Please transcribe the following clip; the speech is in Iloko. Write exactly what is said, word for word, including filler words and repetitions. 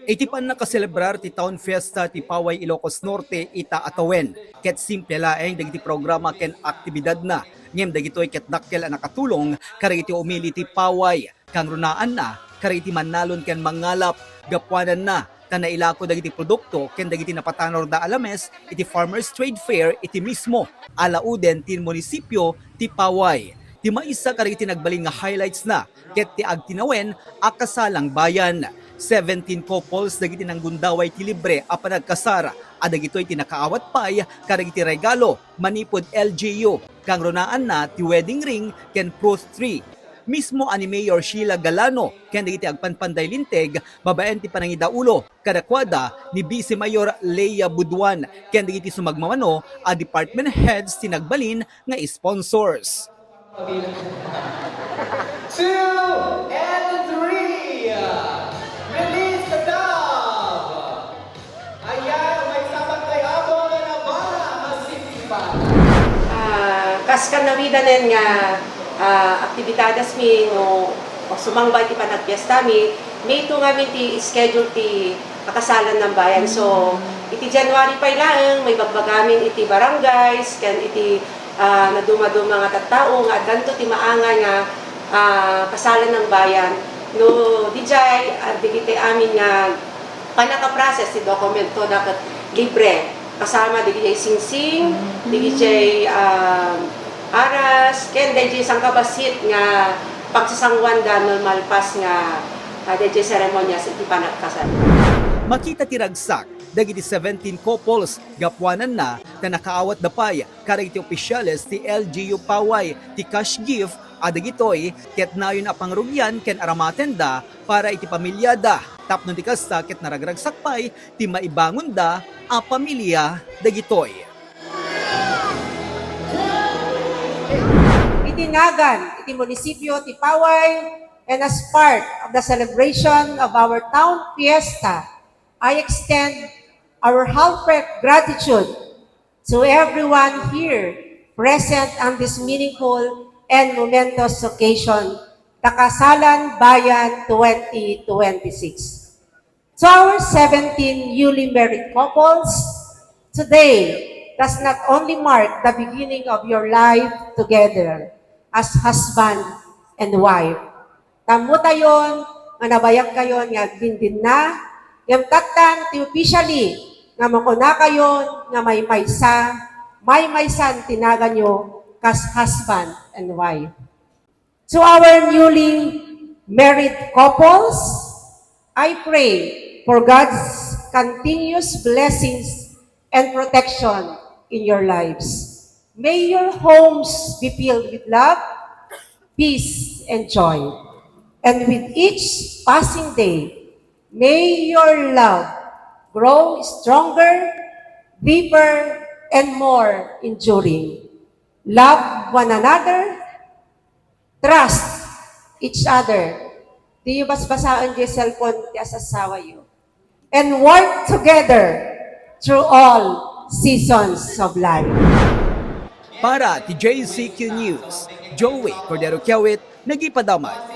Iti pannakaselebrar ti Town Fiesta ti Paway Ilocos Norte ita a tawen, ket simple laeng dagiti programa ken aktibidadna, ngem dagitoy ket dakkel a nakatulong kadagiti umili ti paway, kangrunaanna kadagiti mannalon ken mangngalap, gapuananna ta nailako dagiti produkto ken dagiti napatanor da alames iti Farmers Trade Fair iti mismo a lauden ti munisipio ti Paway. Ti maysa kadagiti nagbalin nga highlights na ket ti agtinawen a kasalang bayan. Seventeen couples dagiti nanggundaway ti libre a panagkasar a dagitoy ti nakaawat pay kadagiti regalo manipud L G U, kangrunaanna ti wedding ring ken fruit tree. Mismo a ni Mayor Sheila Galano ken dagiti agpanpanday linteg babaen ti panangidaulo kadakuada ni Vice Mayor Lea Buduan ken dagiti sumagmamano a department heads ti nagbalin nga sponsors. Two and three. Release the dove. Ayan, may sapat kay Apo nga nabala, masipsipan. Ah, kas kanawidanen nga, ah, aktibidades mi no, o sumangba iti panagpiesta mi, May two ngamin ti schedule ti Kasalan ng Bayan. So, iti January pay laeng, maibagbagamin iti barangays, ken iti, ah, nadumaduma nga tattao nga addanto ti maangay nga, ah, Kasalan ng Bayan. No, dijay, ah, dagiti amin nga pannakaprocess ti dokumento da ket libre. Kasama dagiti singsing, dagiti, ah, aras, ken dagiti sangkabassit nga pagsasanguanda no malpas nga, ah, dagiti seremonyas iti panagkasal. Makita ti ragsak dagiti seventeen couples gapuananna ta nakaawatda pay kadagiti opisyales ti L G U Paway ti cash gift a dagitoy ket nayon a pangrugian ken aramatenda para iti pamilyada. Tapno di kasta ket naragragsak pay ti maibangonda a pamilya dagitoy. Iti nagan iti munisipio ti Paway and as part of the celebration of our town fiesta, I extend our heartfelt gratitude to everyone here present on this meaningful and momentous occasion, the Kasalan Bayan twenty twenty-six. To our seventeen newly married couples, today does not only mark the beginning of your life together as husband and wife, Tammotayon nga nabayagkayon nga agdindinna, ngem tattan ti officially nga makunakayon nga maymaysa, maymaysan ti naganyo kas husband and wife. To our newly married couples, I pray for God's continuous blessings and protection in your lives. May your homes be filled with love, peace, and joy. And with each passing day, may your love grow stronger, deeper, and more enduring. Love one another, trust each other. Diyo basbasaen diay cellphone ti asasawayo. And work together through all seasons of life. Para ti J C Q News, Joey Cordero Kiawit, nagipadamag.